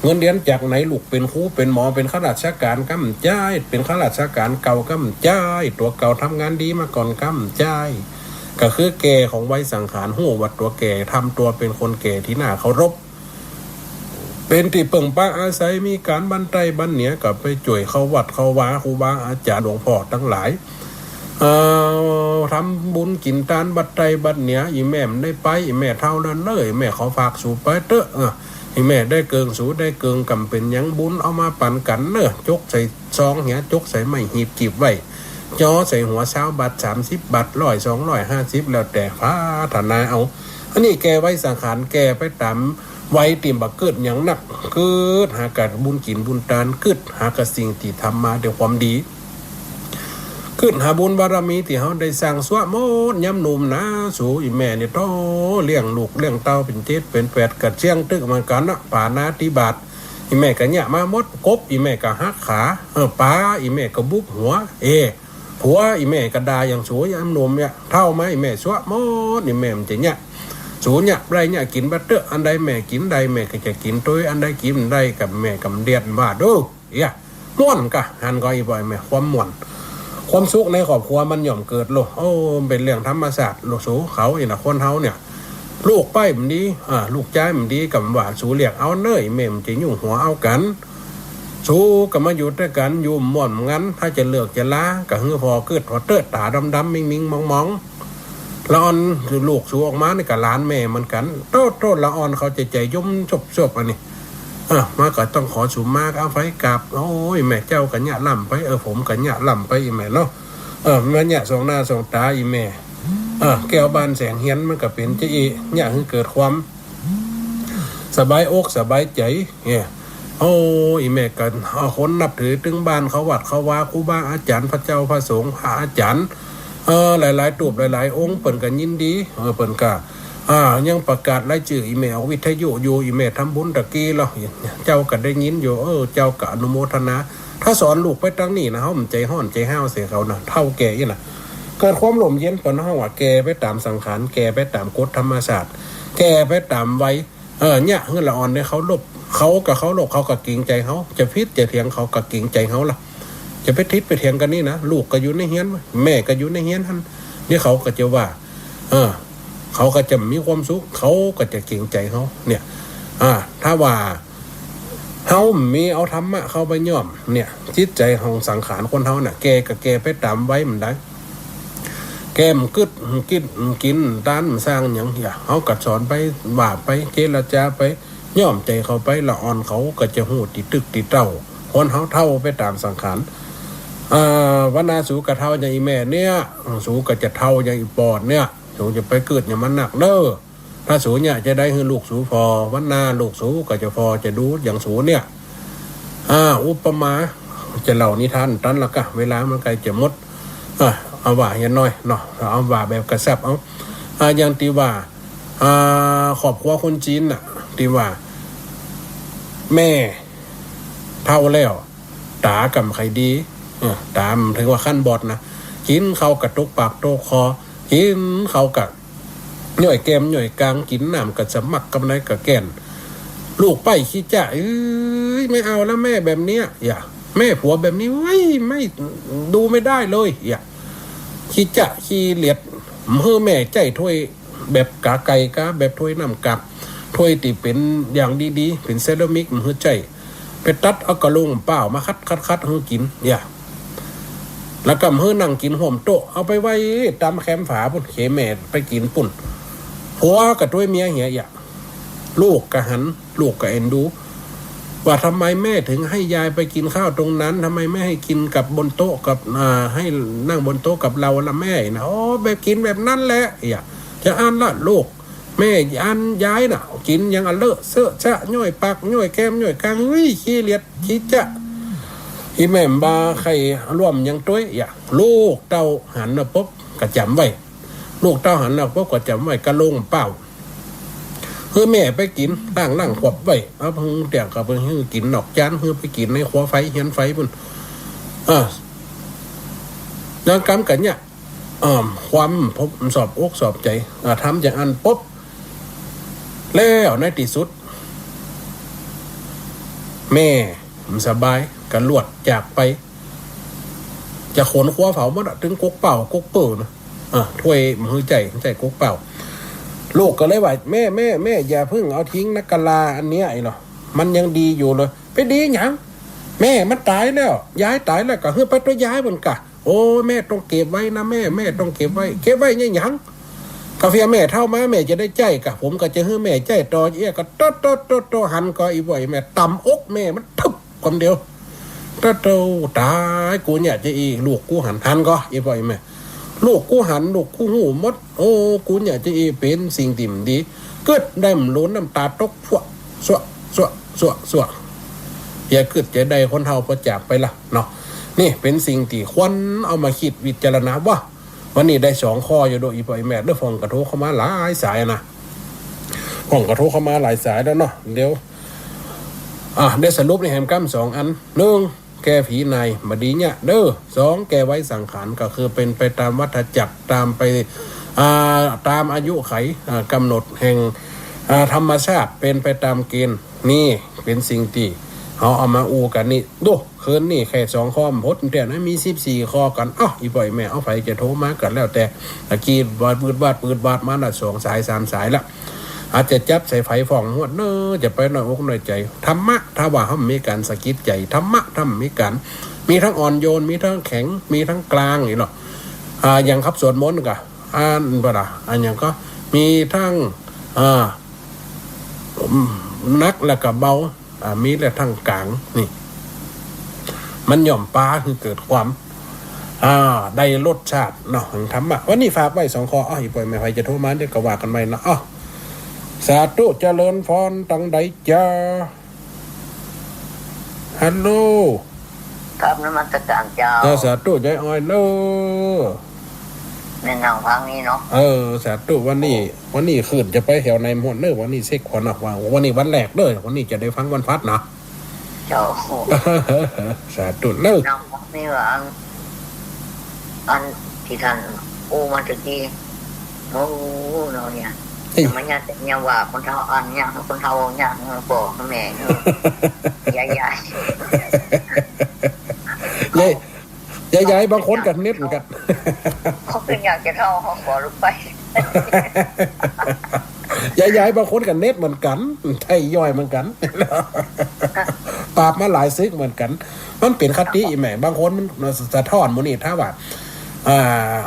เงินเดือนจากไหนลูก เป๋นครูเป๋นหมอ เป๋นข้าราชก๋านก้ำจ้าย เป๋นข้าราชก๋านเก่าก้ำจ้าย ตั๋วเก่าทำงานดีมาก่อนก้ำจ้าย ก็คือแก่ของไวยสังขาร ฮู้ว่าตั๋วแก่ ทำตั๋วเป๋นคนแก่ตี้น่าเคารพ เป๋นตี้เปิ้งปาอาศัย มีก๋านบั้นใต้บั้นเหนือก็ไปจ้วยเข้าวัดเข้าวา ครูบาอาจ๋ารย์หลวงพ่อตังหลาย เอ่อ ทำบุญกิ๋นตานบั้นใต้บั้นเหนือ อี่แม่บ่ได้ไป อี่แม่เฒ่าแล้วเน่อ อี่แม่ขอฝากสูไปเต๊อะ เออ อี่แม่ได้เกิ่งสูได้เกิ่ง ก่ำเป๋นหยังบุญเอามาปั๋นกั๋นเน่อ จกใส่ซองเหีย จกใส่ไม้หีบกีบไว้ จ่อใส่หัว ซาวบาท สามสิบบาท ร้อย สองร้อยห้าสิบ แล้วแต่ปรารถนาเอา อันนี้แก่ไวยสังขาร แก่ไปต๋ามวัยตี้บ่เกิดหยังนัก กึ๊ดหากั๋นบุญกิ๋นบุญตาน กึ๊ดหากั๋นสิ่งตี้ทำมาด้วยความดี กึ๊ดหาบุญบารมีตี้เฮาได้สร้างสั่วหมดยามหนุ่มนะ สูอี่แม่นี่โตเลี้ยงลูกเลี้ยงเต้าเป๋นเจ็ดเป๋นแปด ก็เสี้ยงตึกเหมือนกั๋นนะ ปาณาติบาต อี่แม่ก็เยียะมาหมด กบอี่แม่ก็หักขา เออ ป๋าอี่แม่ก็บุบหัว เอ ผัวอี่แม่ก็ด่าอย่างสูยามหนุ่มเนี่ย เฒ่ามาอี่แม่สั่วหมด อี่แม่บ่าจะเยียะ สูเยียะบ่ได้เยียะ กิ๋นบ่าเต๊อะ อันใดแม่กิ๋นได้แม่ก็จะกิ๋นตวย อันใดกิ๋นบ่ได้ก็แม่ก็บ่เดียดว่าดู เอี้ย ม่วนก่ะ หันก่ออีป้อแม่ ความม่วน ความสุขในครอบครัวมันย่อมเกิดโลด โอ้ เป๋นเรื่องธรรมชาติโลดสู เขาอี้นะ คนเฮาเนี่ย ลูกใป๊บ่ดี อ่า ลูกจายบ่ดีก็บ่ว่า สูเลือกเอาเน่อ อี่แม่บ่จะยุ่งหัวเอากั๋น สูก็มาอยู่ตวยกั๋น อยู่ม่วนงัน ถ้าจะเลิกจะลา ก็หื้อผ่อกึ๊ดผ่อเต๊อะ ต๋าดำๆ มิงๆ มองๆ ละอ่อน ลูกสูออกมานี่ก็หลานแม่เหมือนกั๋น โตๆ ละอ่อนเขาจะใจ๋ยมซบๆ อันนี้ เออ มาก็ต้องขอสูมา เอาไฟกราบ โอ้ย แม่เจ้าก็เยียะล้ำไป เออ ผมก็เยียะล้ำไป อี่แม่เนาะ เออ มาเยียะส่องหน้าส่องต๋าอี่แม่ เออ แก้วบานแสงเฮียนมันก็เป๋นจะอี้ เยียะหื้อเกิดความ สบายอกสบายใจ๋ เนี่ย โอ้ อี่แม่ก็ เอาคนนับถือตึงบ้าน เข้าวัดเข้าวา ครูบาอาจ๋ารย์ พระเจ้าพระสงฆ์ พระอาจ๋ารย์ เออ หลายๆ ตูปหลายๆ องค์ เปิ้นก็ยินดี เออ เปิ้นก็ อ่า ยังประกาศรายจื้ออี่แม่ออกวิทยุอยู่ อี่แม่ทำบุญตะกี้แล้ว เจ้าก็ได้ยินอยู่ เออ เจ้าก็อนุโมทนา ถ้าสอนลูกไปตางนี้นะ เฮาบ่ใจ๋ฮ้อนใจ๋ฮ้าวใส่เขานะ เฒ่าแก่อี้นะ เกิดความร่มเย็น เปิ้นฮ้องว่าแก่ไปต๋ามสังขาร แก่ไปต๋ามกฎธรรมชาติ แก่ไปต๋ามวัย เออ เยียะหื้อละอ่อนได้เคารพ เขาก็เคารพ เขาก็เกรงใจ๋เฮา จะผิดจะเถียงเขาก็เกรงใจ๋เฮาล่ะ จะไปผิดไปเถียงกั๋นนี่นะ ลูกก็อยู่ในเฮือน แม่ก็อยู่ในเฮือนหั้น เดี๋ยวเขาก็จะว่า เออ เขาก็จะบ่มีความสุข เขาก็จะเกรงใจ๋เฮา เนี่ย อ่า ถ้าว่า เฮาบ่มีเอาธรรมะเข้าไปย้อม เนี่ย จิตใจ๋ของสังขารคนเฮาน่ะ แก่ก็แก่ไปต๋ามวัยมันได้ แก่บ่กึ๊ด กิ๋น กิ๋นตานบ่สร้างหยัง อย่า เฮาก็สอนไป ว่าไป เจรจาไป ย้อมใจ๋เขาไป ละอ่อนเขาก็จะฮู้ตี้ตึกตี้เต้า คนเฮาเฒ่าไปต๋ามสังขาร อ่า วันหน้าสูก็เฒ่าอย่างอี่แม่เนี่ย สูก็จะเฒ่าอย่างอี่ป้อเนี่ย สูจะไปกึ๊ดอย่างมันนักเน่อ ถ้าสูเยียะจะได้หื้อลูกสูผ่อ วันหน้าลูกสูก็จะผ่อจะดูอย่างสูเนี่ย อ่า อุปมา จะเล่านิทานตันละก่ะ เวลามันใก้จะหมด อ่า เอาว่าเหียน้อยเนาะ เอาว่าแบบกระชับเอา อ่า อย่างตี้ว่า อ่า ครอบครัวคนจีนน่ะ ตี้ว่า แม่เฒ่าแล้ว ต๋าก็บ่ใค่ดี เออ ต๋ามันถือว่าขั้นบอดนะ กิ๋นข้าวก็ตกปากตกคอ กิ๋นข้าวก็ ย่อยแก้มย่อยกาง กิ๋นน้ำก็สะหมัก กำใดก็แก่น ลูกใป๊ขี้จ๊ะ เอ้ย ไม่เอาแล้วแม่แบบเนี้ย อย่า แม่ผัวแบบนี้ เฮ้ย ไม่ ดูไม่ได้เลย อย่า ขี้จ๊ะขี้เหลียด บ่หื้อแม่ใจ๊ถ้วยแบบก๋าไก่กา แบบถ้วยน้ำกาบ ถ้วยตี้เป๋นอย่างดีๆ เป๋นเซรามิก บ่หื้อใจ๊ ไปตัดเอากะโหลงเปล่ามาขัดๆๆ หื้อกิ๋น อย่า แล้วก็บ่หื้อนั่งกิ๋นฮ่วมโต๊ะ เอาไปไว้ต๋ามแคมฝาปุ้น เขแม่ไปกิ๋นปุ้น ผัวก็ตวยเมียเหีย ลูกก็หัน ลูกก็เอ็นดู ว่าทำไมแม่ถึงให้ยายไปกินข้าวตรงนั้น ทำไมไม่ให้กินกับบนโต๊ะกับ อ่า ให้นั่งบนโต๊ะกับเราล่ะแม่นะ โอ้ แบบกิ๋นแบบนั้นแหละ เหีย จะอั้นละลูก แม่อันยายน่ะ กิ๋นอย่างอะเลอะเซอะชะ ย้อยปาก ย้อยแก้ม ย้อยกาง เฮ้ย ขี้เหลียด ขี้จะ อีแม่บ่ใค่ร่วมหยังตวย เหีย ลูกเต้าหันน่ะปุ๊บ ก็จ๋ำไว้ ลูกเต้าหันน่ะปุ๊บ ก็จ๋ำไว้ กะโลงเปล่า หื้อแม่ไปกิ๋น ล้างๆ ขวบไว้ เอาเพิ่งเตียงก็เพิ่งหื้อกิ๋นนอกจาน หื้อไปกิ๋นในครัวไฟ เฮือนไฟปุ้น เออ ยังกำกั๋นเนี่ย เอ่อ ความสอบอกสอบใจ๋ อ่า ทำอย่างอั้นปุ๊บ แล้วในตี้สุด แม่บ่สบาย ก็ลวดจากไป จะขนครัวเผาหมดอะ ตึงก๊กเปล่าก๊กเปิ้อนะ อ่า ถ้วยบ่หื้อใจ๊ ใจ๊ก๊กเปล่า ลูกก็เลยว่า แม่ แม่ แม่ อย่าเพิ่งเอาทิ้งนะ กะลาอันเนี้ย ไอ้เนาะ มันยังดีอยู่เลย ไปดีหยัง แม่มันต๋ายแล้ว ยายต๋ายแล้ว ก็หื้อไปตวยยายปุ้นก่ะ โอ้ แม่ต้องเก็บไว้นะแม่ แม่ต้องเก็บไว้ เก็บไว้เนี่ยหยัง กาเฟียแม่เฒ่ามา แม่จะได้ใจ๊ก่ะ ผมก็จะหื้อแม่ใจ๊ต่อ เอี้ย ก็โต๊ะ โต๊ะ โต๊ะ โต๊ะ หันก่อ อีบ่อยแม่ ต่ำอกแม่มัน พึบ กำเดียว โต๊ะ โต๊ะ ต๋าย กูเนี่ยจะอี้ ลูกกูหัน หันก่อ อีบ่อยแม่ ลูกกูหัน ลูกกูฮู้หมด โอ้ กูเนี่ยจะอี้ เป๋นสิ่งตี้บ่ดี กึ๊ดได้บ่ฮู้ น้ำต๋าตก ฟั่ว ฟั่ว ฟั่ว ฟั่ว ฟั่ว อย่ากึ๊ดจะได้คนเฒ่าพอจากไปละเนาะ นี่เป๋นสิ่งตี้ควรเอามาคิดวิจารณาว่า วันนี้ได้สองข้ออยู่โดย อีพ่ออีแม่เด้อ พ่องก็โทรเข้ามาหลายสายนะ พ่องก็โทรเข้ามาหลายสายแล้วเนาะ เดี๋ยว อ่ะ เดี๋ยวสรุปในแหมกำสองอัน หนึ่ง แก้ผีนายบ่ดีเนี่ยเด้อ สอง แก้ไว้สังขาร ก็คือเป๋นไปตามวัฏจักร ตามไป อ่า ตามอายุไข อ่า กำหนดแห่ง อ่า ธรรมชาติ เป๋นไปตามเกณฑ์ นี่เป๋นสิ่งตี้เฮาเอามาอู้กั๋นนี่ ดู คืนนี้แค่สองข้อบ่พอเตี้ยนะ มีสิบสี่ข้อกั๋น อ้าว อีพ่ออีแม่ เอาใผจะโทรมาก็แล้วแต่ ตะกี้วาดวืดวาดวืดวาดมาละ สองสายสามสายละ อาจจะจับใส่ใผพ่องหมดเน้อ จะไปน้อยอกน้อยใจ๋ ธรรมะ ถ้าว่าเฮาบ่มีก๋านสะกิดใจ๋ ธรรมะ ถ้าบ่มีก๋าน มีตึงอ่อนโยน มีตึงแข็ง มีตึงกลางนี่เนาะ อ่า อย่างครับสวดมนต์ก็ อันบ่ล่ะ อันหยังก็ มีตึง อ่า อืม หนักแล้วก็เบา อ่า มีแล้วตึงก๋าง นี่ มันย่อมปาหื้อเกิดความ อ่า ได้รสชาติเนาะ แห่งธรรมะ วันนี้ฝากไว้สองข้อ อ้าว อีพ่อแม่ใผจะโทรมา เดี๋ยวก็ว่ากั๋นใหม่เนาะ อ้าว สาธุ เจริญพร ตังใดจ๊ะ ฮัลโหล ครับ นมัสการเจ้า เออ สาธุ ยายอ้อยเน้อ แม่นางพังนี่เนาะ เออ สาธุ วันนี้ วันนี้คืนจะไปแถวไหนหมดเน้อ วันนี้เช็คก่อนนะว่า วันนี้วันแรกเน้อ วันนี้จะได้ฟังวันพฤหัสนะ เจ้า สาธุเน้อ นางพังนี่ว่า อัน อันตี้ต้านอู้มาตะกี้ โอ้ เนาะเนี่ย เฮ้ย มันเนี่ย เนี่ยว่าคนเฒ่าอันเนี่ย คนเฒ่าเนี่ย บอกแม่ ยาย ยาย ยาย ยาย ยาย บางคนก็เน็ตเหมือนกั๋น เขาเป๋นอยากจะเฒ่า เขาขอลุกไป ยาย ยาย บางคนก็เน็ตเหมือนกั๋น ใช่ย่อยเหมือนกั๋น ปราบมาหลายศึกเหมือนกั๋น มันเป๋นคติแหม บางคนมันสะท้อนหมู่นี้ ถ้าว่า อ่า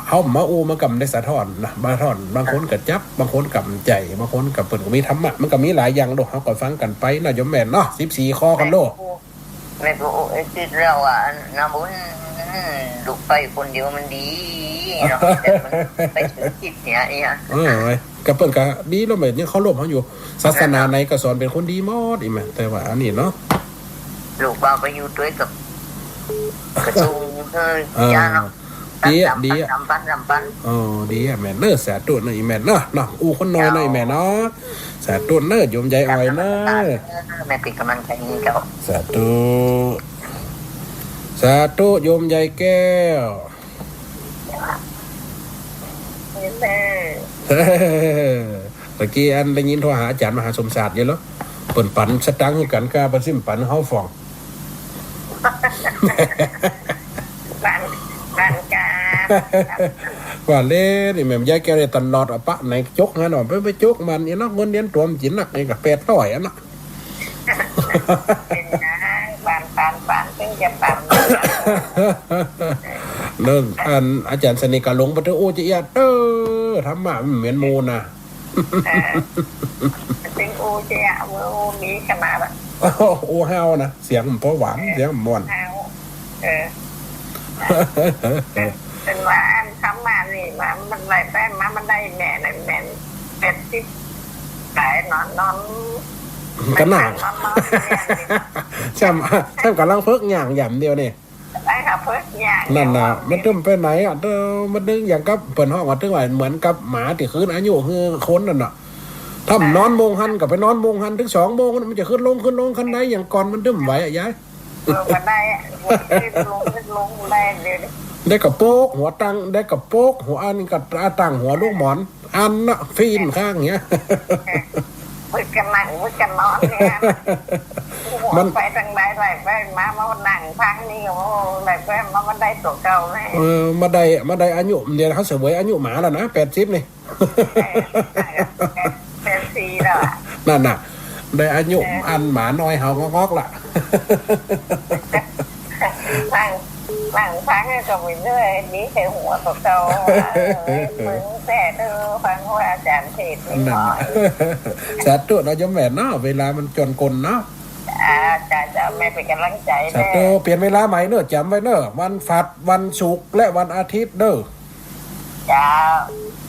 เฮามาอู้มันก็บ่ได้สะท้อนนะ บ่สะท้อน บางคนก็จับ บางคนก็บ่ใจ้ บางคนก็เปิ้นก็มีธรรมะ มันก็มีหลายอย่างโลด เฮาก็ฟังกั๋นไปเนาะ โยมแม่นเนาะ สิบสี่ข้อกั๋นโลด แม่ก็โอ้ย คิดแล้วว่า น้ำบุญ ลูกไปคนเดียวมันดีเนาะ แต่มันไปถึงจิตเนี่ย เนี่ย เออ ก็เปิ้นก็ดีแล้วแม่ ยังเคารพเฮาอยู่ ศาสนาไหนก็สอนเป๋นคนดีหมด อีแม่ แต่ว่าอันนี้เนาะ ลูกบ่าวไปอยู่ตวยกับกระทรวง เออ เออ ย่าเนาะ ดีอะ สามปัน ดีอะ สามปัน สามปัน เออ ดีอะแม่เน้อ สาธุเน้อ อีแม่เน้อ เนาะ อู้คนน้อยเน้อ เจ้า อีแม่เนาะ สาธุเน้อ โยมยายอ้อยเน้อ แม่เป๋นก๋ำลังใจ๋หื้อเจ้า สาธุ สาธุ โยมยายแก้ว แม่ ตะกี้อันได้ยินโทรหาอาจ๋ารย์มหาสมศักดิ์อยู่แล้ว เปิ้นปันสตางค์หื้อกั๋น ก็เปิ้นสิปันเฮาฝ่อง ปัน ปันกา ว่าเล่นนี่แม่ยายแก้วเนี่ยตลอดอะ ปะไหนจกหั้นเนาะ ไป ไปจกมันนี่เนาะ เงินเดือนตั๋วมันจิ๋นนักนี่ก็แปดร้อยอันน่ะ เป๋นไง ปัน ปัน ปัน ถึงจะปัน เนาะ อันอาจ๋ารย์สนิทก็หลงไปเถอะ โอ้ จะเอียด เออ ธรรมะมันเหมือนหมู่น่ะ เออ ตึงอู้เจ้า อู้มีขนาดอะ อู้ฮาวนะ เสียงมันปอหวาน เสียงมันม่วน ฮาว เออ เปิ้นว่าอันธรรมะนี่มา มันได้แปลมา มันได้แม่น แม่นแปดสิบ ต๋ายนอน นอน ก็น่า นอน นอน แจ่ม แจ่มก่ำลังเผิกย่างอย่างเดียวนี่ ได้ค่ะ เผิกย่าง นั่นน่ะ เดียว มันตึงไปไหนอะ เออ มันตึงอย่างกับเปิ้นฮ้องว่า ตึงว่าเหมือนกับหมาตี้คืนอายุหื้อคนนั่นน่ะ ถ้ามันนอนโมงหั้นก็ไปนอนโมงหั้น ตึงสองโมงมันจะขึ้นลง ขึ้นลงคันใด อย่างก่อนมันตึงไหวอะยาย เออ บ่ได้อะ ขึ้นลง ขึ้นลงบ่ได้เดี๋ยวนี้ ได้กระโปกหัวตัง ได้กระโปกหัวอันนี้ก็ตั้งหัวลูกหมอน อันน่ะ ฟีนข้างเนี้ย เออ มึกกันนั่ง มึกกันนอนเนี่ย หัว มัน ไปตางใด ไหลไปมา มานั่งตางนี้ โอ้ ไหลไปมา มันได้ตั๋วเก่าเลย เออ มาได้ มาได้อายุ เดี๋ยวเฮาเสวยอายุหมาแล้วนะ แปดสิบนี่ เออ แปด แปดสิบแล้วอะ นั่นน่ะ ได้อายุ เออ อันหมาน้อยเห่างอกๆละ นั่ง นั่งฟังก็มีเรื่อย มีแต่หัวเก่าๆ เออ ปึงแต๊เด้อ ฟังว่าอาจ๋ารย์เทศน์นี่ นั่นน่ะ หน่อย สาธุเนาะโยมแม่เนาะ เวลามันจวนกลเนาะ อ่า จ้ะ จ้ะ แม่เป๋นก๋ำลังใจ๋ สาธุ แม่ เปลี่ยนเวลาใหม่เนาะ จ๋ำไว้เนาะ วันผัด วันศุกร์ และวันอาทิตย์เนาะ เจ้า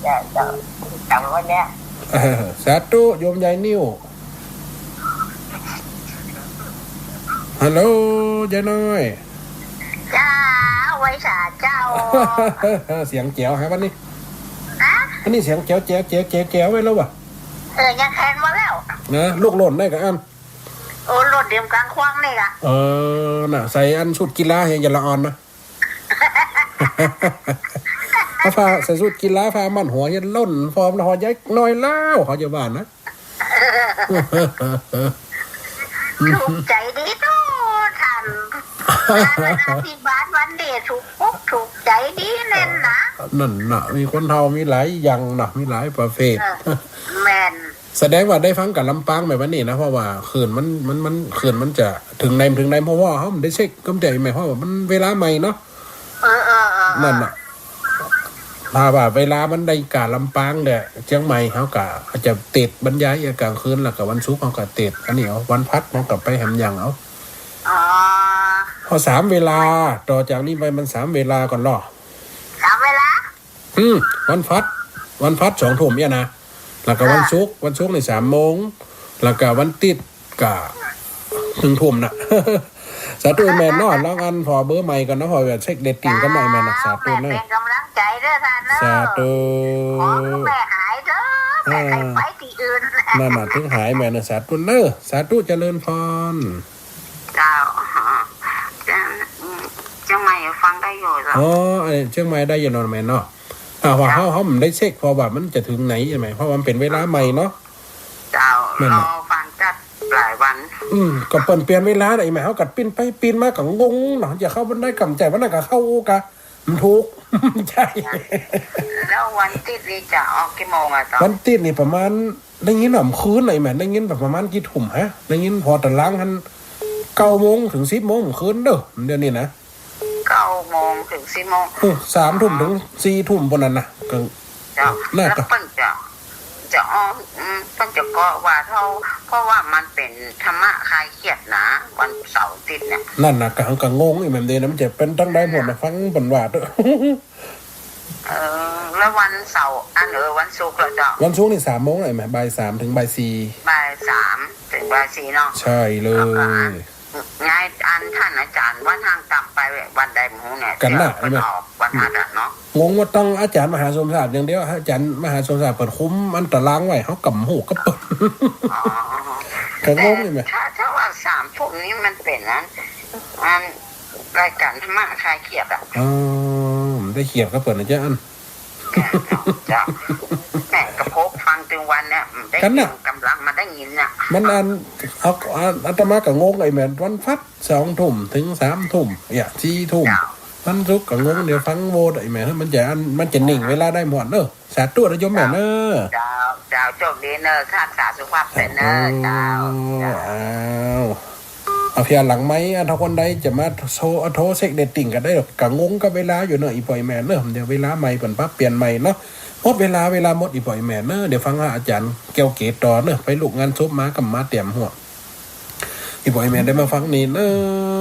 เจ้า เจ้า จ๋ำไว้เนี่ย เออ สาธุ โยมยายนิ่ว ฮัลโหล ยายน้อย เจ้า ไหว้สาเจ้า เสียงแจ๋วฮะวันนี้ ฮะ วันนี้เสียงแจ๋ว แจ๋ว แจ๋ว แจ๋ว แจ๋วไว้แล้ววะ เออ ยังแคนบ่แล้ว นะ ลูกหล่นได้กับอัน โอ้ หล่นเตรียมกลางขว้างนี่ล่ะ เออ น่ะ ใส่อันชุดกีฬาเฮยอย่าละอ่อนนะ ผ้า ใส่ชุดกีฬา ผ้ามั่นหัวเฮยหล่น ฟอร์มละหอยายน้อยแล้ว เขาจะว่านะ ถูกใจ๋ดีโตท่าน งานอภิบาลวันเดชถูกอกถูกใจ๋ดีแน่นนะ นั่นน่ะ มีคนเฒ่ามีหลายอย่างนะ มีหลายประเภท เออ แม่น แสดงว่าได้ฟังกับลำปางแบบวันนี้นะ เพราะว่าคลื่นมัน มัน มัน คลื่นมันจะถึงใน ถึงใน เพราะว่าเฮาบ่ได้เช็ค ก็บ่ได้หมายความว่ามันเวลาใหม่เนาะ เออ เออ เออ เออ นั่นน่ะ ถ้าว่าเวลามันได้กับลำปางแดะ เจียงใหม่เฮาก็อาจจะเตะบรรยายกลางคืน แล้วก็วันศุกร์เฮาก็เตะอันนี้เอา วันผัดเฮาก็ไปแหมหยังเอา อ๋อ เอาสามเวลา ต่อจากนี้ไปมันสามเวลาก่อนลอ สามเวลา อืม วันผัด วันผัดสองทุ่มเนี่ยนะ แล้วก็วัน อ่า ศุกร์ วันศุกร์นี่สามโมง แล้วก็วันติ๊ดก็หนึ่งทุ่มนะ สาธุ เออ แม่เนาะ เออ เออ ลองอันผ่อเบอร์ใหม่ก่อนนะ ผ่อแบบเช็คเรตติ้งกันหน่อยแม่นะ เจ้า สาธุ แม่ เนาะ เป๋นก๋ำลังใจ๋เด้อท่านเนาะ สาธุ ขอหื้อแม่หายเด้อ แม่ อ่า ใค่ไปตี้อื่น นั่นน่ะ ถึงหายแม่นะ สาธุเนาะ สาธุ เจริญพร เจ้า เจ้า เจียงใหม่ฟังได้อยู่เจ้า อ๋อ ไอ้เจียงใหม่ได้อยู่เนาะแม่เนาะ อ่า ว่า เจ้า เฮา เฮาบ่ได้เช็ค เพราะว่ามันจะถึงไหนใช่ไหม เพราะว่ามันเป๋นเวลาใหม่เนาะ เจ้า แม่น รอ น่ะ ฟังจักหลายวัน อืม ก็เปิ้นเปลี่ยนเวลาน่ะ อีแม่ เฮาก็ปิ้นไปปิ้นมาก็งงเนาะ จะเข้าบ่ได้ กำใจ๋วันนั้นก็เข้าก็บ่ถูก ใจ้ แล้ววันติ๊ดนี่จะออกกี่โมงอะเจ้า วันติ๊ดนี่ประมาณ ได้ยินว่าเมื่อคืนน่ะ อีแม่ ได้ยินแบบประมาณกี่ทุ่มฮะ ได้ยินผ่อตารางหั้น เก้าโมงถึงสิบโมงเมื่อคืนเด้อ เดี๋ยวนี้นะ เก้าโมงถึงสิบโมง อืม สามทุ่มถึงสี่ทุ่มปู้นนั่นนะ ก็ เจ้า น่าจะ แล้วเปิ้นจะ จะออก อืม เปิ้นจะเกาะว่าเท่า เพราะว่ามันเป๋นธรรมะคลายเครียดนะ วันเสาร์อาทิตย์เนี่ย นั่นน่ะ ก็ ก็งงอีกแบบนี้นะ มันจะเป๋นตางใดหมดนะ ฟังเปิ้นว่าเต๊อะ เออ แล้ววันเสาร์ อัน เออ วันศุกร์ล่ะเจ้า วันศุกร์นี่สามโมงเลยไหม บ่ายสามถึงบ่ายสี่ บ่ายสามถึงบ่ายสี่เนาะ ใจ้เลย แล้วก็อัน ไง อันต้านอาจ๋ารย์ว่าห้างต่ำไปวันใดบ่ฮู้เนี่ย กั๋นน่ะ เดี๋ยวเปิ้นออกวันอาทิตย์อะเนาะ งงว่าต้องอาจ๋ารย์มหาสมศักดิ์อย่างเดียว อาจ๋ารย์มหาสมศักดิ์เปิ้นคุมอันตารางไว้ เฮาก็บ่ฮู้กับเปิ้น อ๋อ ก็งงอยู่แหม แต่ถ้า ถ้าว่าสามทุ่มนี่มันเป๋นอัน อันรายก๋านธรรมะคลายเครียดอะ อ๋อ บ่ได้เครียดกับเปิ้นนะเจ้าอัน เจ้า เจ้า แม่ก็พกฟังตึงวันเนี่ย ได้ กั๋นน่ะ ตึงก๋ำลังมาได้ยินเนี่ย มันอัน เอา อัน อาตมาก็งงไอ้แม่นวันผัดสองทุ่มถึงสามทุ่ม เนี่ย สี่ทุ่ม เจ้า วันศุกร์ก็งง เดี๋ยวฟังโวดไอ้แม่น มันจะอัน มันจะนิ่งเวลาได้หมดเนาะ สาธุนะโยมแม่เนาะ เจ้า เจ้า โชคดีเนาะ รักษาสุขภาพเสร็จเนาะ เจ้า เจ้า อ้าว เอาเพียงหลังไมค์ อ่ะ ถ้าคนใดจะมาโทร โทรเช็คเรตติ้งก็ได้ดอก ก็งงกับเวลาอยู่เนาะ อี่ป้ออี่แม่เนาะ เดี๋ยวเวลาใหม่เปิ้นปรับเปลี่ยนใหม่เนาะ หมดเวลา เวลาหมด อี่ป้ออี่แม่เนาะ เดี๋ยวฟังหาอาจ๋ารย์แก้วเกตต่อเนาะ ไปลุกงานศพมาก็มาเตรียมหัว อี่ป้ออี่แม่ได้มาฟังนี่เนา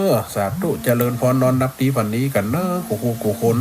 ะ สาธุ เจริญพร นอนหลับดีฝันดีกั๋นเนาะ กู้ กู้ กู้คน